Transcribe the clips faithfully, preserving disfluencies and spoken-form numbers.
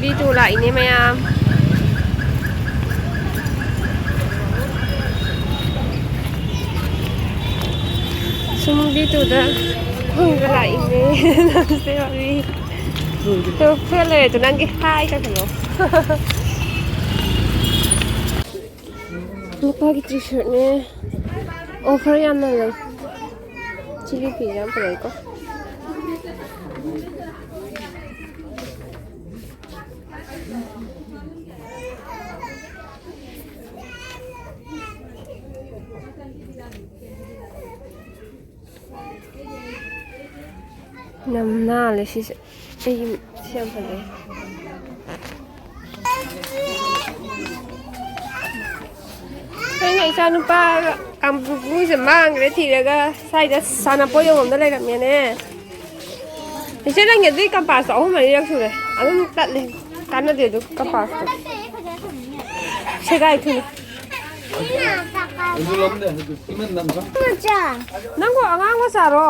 B two ꯂꯥꯛꯏꯅꯦ ꯃꯌꯥꯝ꯫ ꯁꯨꯝ ꯕꯤ ꯇꯨꯗ ꯈꯣꯡꯒ ꯂꯥꯛꯏꯅꯦ꯫ ꯅꯪꯁꯦ ꯋꯥꯔꯤ꯫ ꯇꯨ ꯐꯦꯜ ꯂꯩꯔꯦ ꯇꯨ ꯅꯪꯒꯤ ꯍꯥꯏ ꯇꯧꯁꯜꯂꯣ꯫ ꯅꯨꯄꯥꯒꯤ ꯇꯤ ꯁꯥꯔꯠꯅꯦ꯫ ꯑꯣꯐꯔ ꯌꯥꯝꯅ ꯂꯩ꯫ ꯆꯤꯂꯤ ꯐꯤꯁꯦ ꯌꯥꯝ ꯐꯖꯩꯀꯣ꯫ ꯌꯥꯝ ꯅꯥꯜꯂꯦ ꯁꯤꯁꯦ꯫ ꯑꯩꯒꯤ ꯁꯤ ꯌꯥꯝ ꯐꯖꯩ꯫ ꯑꯩꯅ ꯏꯆꯥ ꯅꯨꯄꯥ ꯀꯥꯡꯕꯨꯁꯦ ꯃꯥꯡꯈ꯭ꯔꯦ ꯊꯤꯔꯒ ꯁ꯭ꯋꯥꯏꯗ ꯁꯥꯟꯅꯄꯣꯠ ꯌꯣꯟꯐꯝꯗ ꯂꯩꯔꯝꯃꯦꯅꯦ꯫ ꯏꯆꯦ, ꯅꯪꯒꯤ ꯑꯗꯨꯏ ꯀꯝꯄꯥꯁꯇꯣ ꯑꯍꯨꯝ ꯃꯔꯤꯔꯛ ꯁꯨꯔꯦ, ꯑꯗꯨꯝ ꯇꯠꯂꯦ꯫ ꯀꯥꯟꯅꯗꯦ ꯑꯗꯨ ꯀꯝꯄꯥꯁꯇꯣ꯫ ꯁꯦꯒꯥꯏ ꯊꯨꯅ꯫ ꯅꯪꯕꯨ ꯑꯉꯥꯡ ꯃꯆꯥꯔꯣ?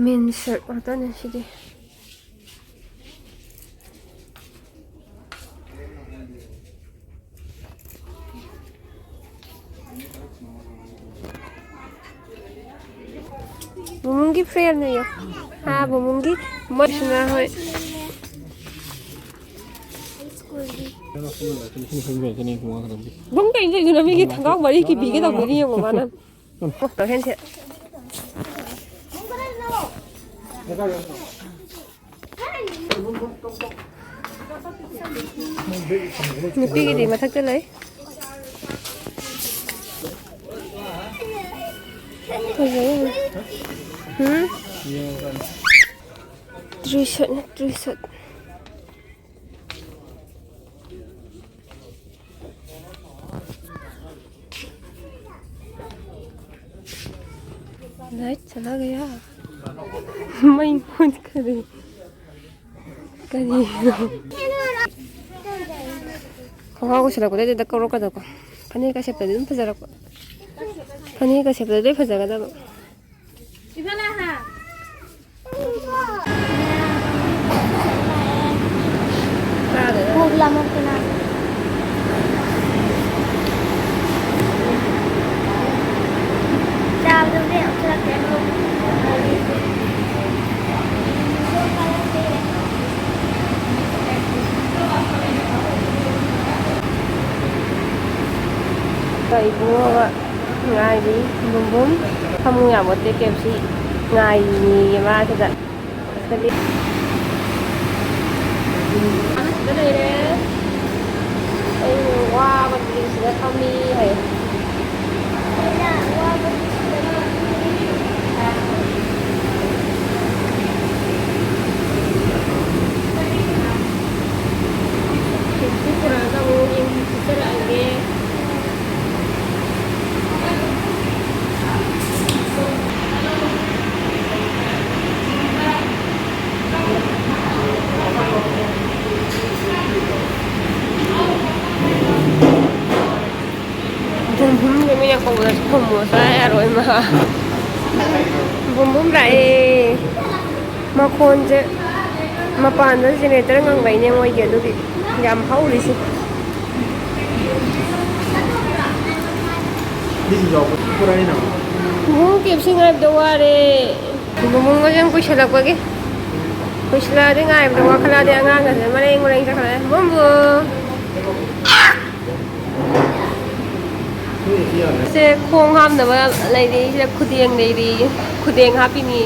ꯃꯦꯟ ꯁꯔꯠ ꯉꯥꯛꯇꯅꯦ ꯁꯤꯗꯤ꯫ ꯕꯨꯡꯕꯨꯡꯒꯤ ꯐ꯭ꯔꯦꯟꯅꯦꯌꯣ꯫ ꯍꯥ, ꯕꯨꯡꯕꯨꯡꯒꯤ ꯃꯣꯏꯁꯤꯅ ꯍꯣꯏ꯫ ꯕꯨꯡ ꯀꯩꯅꯣ ꯇꯧꯔꯤꯗꯨꯅ ꯃꯤꯒꯤ ꯊꯣꯡꯒꯥꯎ ꯃꯔꯤ ꯀꯤꯕꯤꯒꯦ ꯇꯧꯕꯤꯔꯤ ꯌꯦꯡꯉꯣ ꯃꯥꯅ꯫ ꯍꯦꯟꯁꯦ꯫ ꯅꯨꯄꯤꯒꯤꯗꯤ ꯃꯊꯛꯇ ꯂꯩ꯫ ꯐꯖꯩ꯫ ꯎꯝ? ꯇ꯭ꯔꯤ ꯁꯦꯠꯅꯦ, ꯇ꯭ꯔꯤ ꯁꯦꯠ꯫ ꯂꯥꯏꯠ ꯆꯠꯂꯒ ꯌꯥ꯫ ꯃꯩ ꯃꯨꯠꯈ꯭ꯔꯦ꯫ ꯀꯔꯤꯅꯣ? ꯈꯣꯡꯒ꯭ꯔꯥꯎꯒ ꯁꯦꯠꯂꯛꯄꯗꯩꯗꯨꯗ ꯀꯧꯔꯛꯀꯗꯧꯕ꯫ ꯐꯅꯦꯛꯀ ꯁꯦꯠꯄꯗꯤ ꯑꯗꯨꯝ ꯐꯖꯔꯛꯄ꯫ ꯐꯅꯦꯛꯀ ꯁꯦꯠꯄꯗꯤ ꯂꯣꯏ ꯐꯖꯒꯗꯕ꯫ ꯏꯕꯦꯝꯃ ꯂꯥꯛꯑꯣ꯫ ꯄꯨꯛ ꯂꯥꯝꯃꯛꯇꯅ꯫ ꯆꯥꯕꯗꯨꯕꯨꯗꯤ ꯌꯥꯝ ꯊꯤꯜꯂꯛꯇꯦ ꯑꯗꯣ꯫ ꯏꯕꯨꯡꯉꯣꯒ ꯉꯥꯏꯔꯤ꯫ ꯕꯨꯝꯕꯨꯝ ꯐꯃꯨ ꯌꯥꯝ ꯑꯣꯠꯇꯦ꯫ ꯀꯦꯞꯁꯤ ꯉꯥꯏꯔꯤꯅꯦꯌꯦ ꯃꯥ ꯁꯤꯗ꯫ ꯁꯤꯗ ꯂꯩꯔꯦ꯫ ꯑꯩ ꯋꯥꯕꯒꯤ ꯁꯤꯗ ꯐꯝꯃꯤ ꯍꯥꯏ꯫ ꯀꯦꯞꯁꯤ ꯄꯨꯔꯛꯑꯒ ꯑꯃꯨꯛ ꯌꯦꯡꯕꯤꯔꯛꯑꯒꯦ꯫ ꯕꯨꯝꯕꯨꯝꯁꯦ ꯃꯤꯅ ꯀꯧꯕꯗꯁꯨ ꯈꯨꯝꯃꯣ ꯁꯨꯡꯌꯥ ꯌꯥꯔꯣꯏ ꯃꯥ꯫ ꯕꯨꯝꯕꯨꯝ ꯂꯥꯛꯑꯦ꯫ ꯃꯈꯣꯟꯁꯦ ꯃꯄꯥꯟꯗ generator ꯉꯪꯕꯩꯅꯦ ꯃꯣꯏꯒꯤ ꯑꯗꯨꯒꯤ ꯌꯥꯝ ꯍꯧꯔꯤꯁꯦ꯫ ꯕꯨꯡ ꯀꯦꯞꯁꯤ ꯉꯥꯏꯕꯗ ꯋꯥꯔꯦ꯫ ꯕꯨꯡꯕꯨꯡꯒꯁꯦ ꯌꯥꯝ ꯀꯨꯏꯁꯜꯂꯛꯄꯒꯤ꯫ ꯀꯨꯏꯁꯜꯂꯛꯑꯗꯤ ꯉꯥꯏꯕꯗ ꯋꯥꯈꯠꯂꯛꯑꯗꯤ ꯑꯉꯥꯡꯒꯁꯦ ꯃꯔꯦꯡ ꯃꯔꯦꯡ ꯆꯠꯈꯠꯂꯛꯑꯦ꯫ ꯕꯨꯡꯕꯨꯡ! ꯁꯦ ꯈꯣꯡ ꯍꯥꯞꯅꯕ ꯂꯩꯔꯤ, ꯁꯤꯗ ꯈꯨꯗꯦꯡ ꯂꯩꯔꯤ, ꯈꯨꯗꯦꯡ ꯍꯥꯞꯄꯤꯅꯤ꯫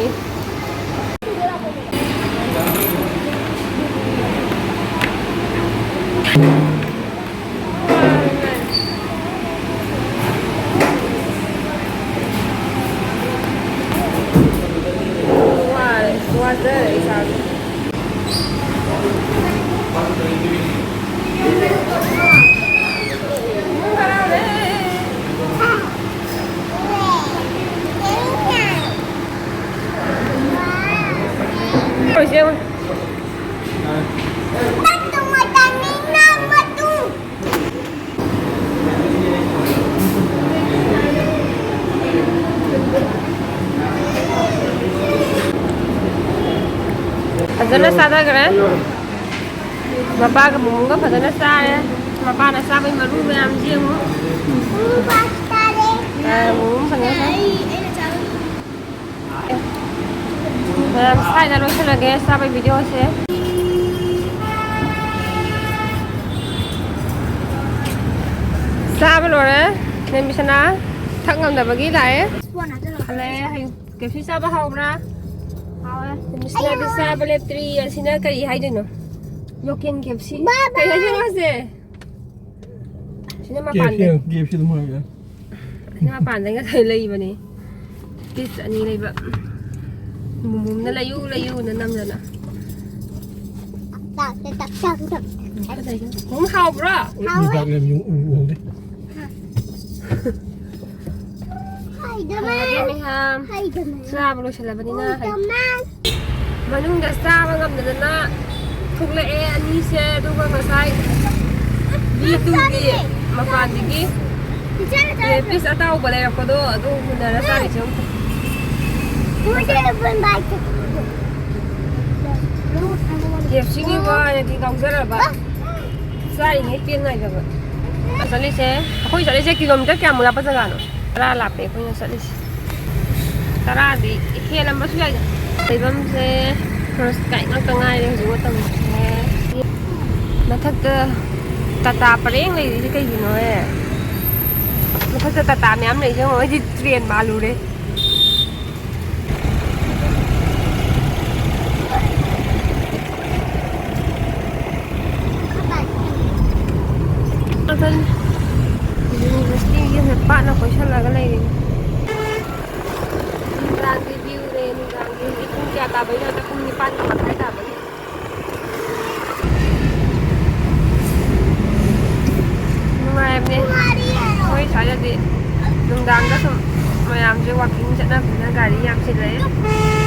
ꯋꯥꯔꯦ, ꯋꯥꯖꯔꯦ ꯏꯁꯥꯁꯦ꯫ ꯇꯧꯔꯤꯁꯦ ꯌꯦꯡꯉꯨ꯫ ꯐꯖꯅ ꯆꯥꯊꯈ꯭ꯔꯦ꯫ ꯃꯄꯥꯒ ꯃꯣꯃꯣꯒ ꯐꯖꯅ ꯆꯥꯔꯦ꯫ ꯃꯄꯥꯅ ꯆꯥꯕꯩ ꯃꯔꯨ ꯃꯌꯥꯝꯁꯤ ꯌꯦꯡꯉꯨ꯫ ꯑ, ꯃꯣꯃꯣ ꯐꯖꯅ ꯆꯥꯏ꯫ ꯃꯌꯥꯝ ꯁ꯭ꯋꯥꯏꯗ ꯂꯣꯏꯁꯤꯜꯂꯒꯦ ꯆꯥꯕꯩ ꯚꯤꯗꯤꯑꯣꯁꯦ꯫ ꯆꯥꯕ ꯂꯣꯏꯔꯦ꯫ ꯅꯦꯃꯤꯁꯅꯥ ꯊꯛ ꯉꯝꯗꯕꯒꯤ ꯂꯥꯛꯑꯦ꯫ ꯍꯜꯂꯛꯑꯦ꯫ ꯍꯌꯦꯡ ꯀꯦ ꯑꯦꯐ ꯁꯤ ꯆꯥꯕ ꯍꯥꯎꯕ꯭ꯔꯥ? ꯍꯥꯎꯋꯦ꯫ ꯅꯦꯃꯤꯁꯅꯥꯗꯤ ꯆꯥꯕ ꯂꯦꯞꯇ꯭ꯔꯤ꯫ ꯑꯁꯤꯅ ꯀꯔꯤ ꯍꯥꯏꯗꯣꯏꯅꯣ? ꯂꯣꯀꯦꯜ ꯀꯦ ꯑꯦꯐ ꯁꯤ꯫ ꯀꯩ ꯍꯥꯏꯗꯣꯏꯅꯣ ꯑꯁꯦ? ꯁꯤꯅ ꯃꯄꯥꯟꯗꯩ꯫ ꯀꯦ ꯑꯦꯐ ꯁꯤ ꯑꯗꯨꯝ ꯍꯥꯏꯕ ꯌꯥꯏ꯫ ꯁꯤꯅ ꯃꯄꯥꯟꯗꯩ ꯉꯁꯥꯏ ꯂꯩꯕꯅꯦ꯫ ꯄꯤꯁ ꯑꯅꯤ ꯂꯩꯕ꯫ ꯃꯣꯃꯣꯝꯅ "ꯂꯩꯌꯨ, ꯂꯩꯌꯨꯅ" ꯅꯝꯗꯅ꯫ ꯇꯥꯛ, ꯇꯥꯛ, ꯇꯥꯛ, ꯇꯥꯛ꯫ ꯃꯣꯃꯣꯝ ꯍꯥꯎꯕ꯭ꯔꯣ? ꯍꯥꯎꯋꯦ꯫ ꯍꯤꯗꯥꯛ ꯂꯩꯕ ꯌꯨꯝ ꯎ ꯎꯍꯧꯗꯦ꯫ ꯍꯥꯏꯗꯃꯦ꯫ ꯍꯥꯏꯗꯃꯦ꯫ ꯆꯥꯕ ꯂꯣꯏꯁꯤꯜꯂꯕꯅꯤꯅ ꯍꯥꯏ꯫ ꯍꯥꯏꯗꯃꯦ꯫ ꯃꯅꯨꯡꯗ ꯆꯥꯕ ꯉꯝꯗꯗꯅ ꯊꯣꯛꯂꯛꯑꯦ ꯑꯅꯤꯁꯦ, ꯑꯗꯨꯒ ꯉꯁꯥꯏ ꯕꯤ ꯇꯨꯒꯤ ꯃꯄꯥꯟꯗꯒꯤ ꯄꯤꯁ ꯑꯇꯥꯎꯕ ꯂꯩꯔꯛꯄꯗꯣ ꯑꯗꯨ ꯃꯨꯟꯅꯔ ꯆꯥꯔꯤꯁꯦ ꯑꯃꯨꯛ꯫ ꯀꯦ ꯑꯦꯐ ꯁꯤꯒꯤ ꯋꯥꯅꯗꯤ ꯉꯥꯎꯖꯔꯕ꯫ ꯆꯥꯔꯤꯉꯩ ꯄꯦꯟ ꯅꯥꯏꯗꯕ꯫ ꯆꯠꯂꯤꯁꯦ, ꯑꯩꯈꯣꯏ ꯆꯠꯂꯤꯁꯦ ꯀꯤꯂꯣꯃꯤꯇꯔ ꯀꯌꯥꯃꯨꯛ ꯂꯥꯞꯄ ꯖꯒꯥꯅꯣ? ꯇꯔꯥ ꯂꯥꯞꯄꯦ ꯑꯩꯈꯣꯏꯅ ꯆꯠꯂꯤꯁꯦ꯫ ꯇꯔꯥꯗꯤ ꯍꯦꯜꯂꯝꯕꯁꯨ ꯌꯥꯏꯗ꯫ ꯂꯩꯐꯝꯁꯦ ꯐꯥꯔꯁ ꯀꯥꯏ ꯉꯥꯛꯇ ꯉꯥꯏꯔꯦ ꯍꯧꯖꯤꯛ ꯃꯇꯝꯁꯦ꯫ ꯃꯊꯛꯇ ꯇꯥꯇꯥ ꯄꯔꯦꯡ ꯂꯩꯔꯤꯁꯦ ꯀꯩꯒꯤꯅꯣꯍꯦ? ꯃꯊꯛꯇ ꯇꯥꯇꯥ ꯃꯌꯥꯝ ꯂꯩꯁꯦ ꯌꯦꯡꯉꯣ, ꯑꯩꯗꯤ ꯇ꯭ꯔꯦꯟ ꯃꯥꯜꯂꯨꯔꯦ꯫ ꯑꯗꯨꯅꯤ꯫ ꯌꯨꯅꯤꯚꯔꯁꯤꯇꯤꯒꯤ ꯄꯥꯠꯅ ꯀꯣꯏꯁꯜꯂꯒ ꯂꯩꯔꯤꯅꯤ꯫ ꯅꯨꯡꯗꯥꯡꯒꯤ ꯚ꯭ꯌꯨꯅꯦ, ꯅꯨꯡꯗꯥꯡꯒꯤ ꯍꯧꯖꯤꯛ ꯄꯨꯡ ꯀꯌꯥ ꯇꯥꯕꯩꯅꯣꯗ? ꯄꯨꯡ ꯅꯤꯄꯥꯟ ꯃꯈꯥꯏ ꯇꯥꯕꯒꯤ꯫ ꯅꯨꯡꯉꯥꯏꯕꯅꯦ꯫ ꯑꯩꯈꯣꯏ ꯁ꯭ꯋꯥꯏꯗꯗꯤ ꯅꯨꯡꯗꯥꯡꯗ ꯁꯨꯝ ꯃꯌꯥꯝꯁꯦ ꯋꯥꯛꯀꯤꯡ ꯆꯠꯅꯕꯅꯤꯅ ꯒꯥꯔꯤ ꯌꯥꯝ ꯆꯤꯜꯂꯛꯑꯦ꯫